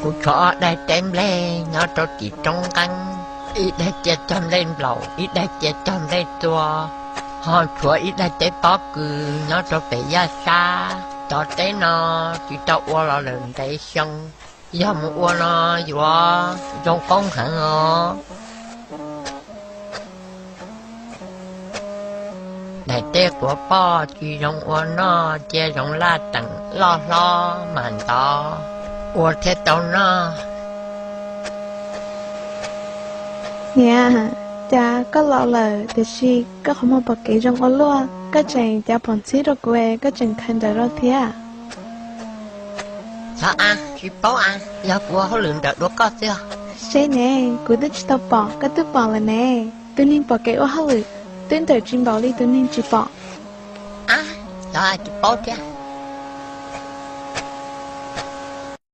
Kuv tshuav ob daig teb nplej nyob rau tim roob nqeeb, ib daig cia cog nplej nplaum, ib daig cia cog nplej tua, ho tshuav ib daig teb pob kws nyob rau pem yaj sab. Cov teb no tsis tau ua los lawm ntev xyoo, yog mus ua no yuav zoo koob heev os. Daim teb quav poj tsis zoo ua noj, cia zoo laj teem loj hlob mam ntov, ua thiaj tau noj. Niam, cas koj laus lawm tiam sis koj qhov muag pom kev zoo ua luaj, koj tseem cav phom ntxhib rau kuv, koj tseem khaws ntawv rau thiab. Xyov a, tsis paub a, yog kuv ua hauj lwm ntawm dua koj xwb. Seb ne, kuv twb tsis tau pom, koj twb pom lawm ne. Tus neeg pom kev ua hauj lwm twb ntawm tsis npaum li tus neeg tsis pom. A, xyov a, tsis paub thiab.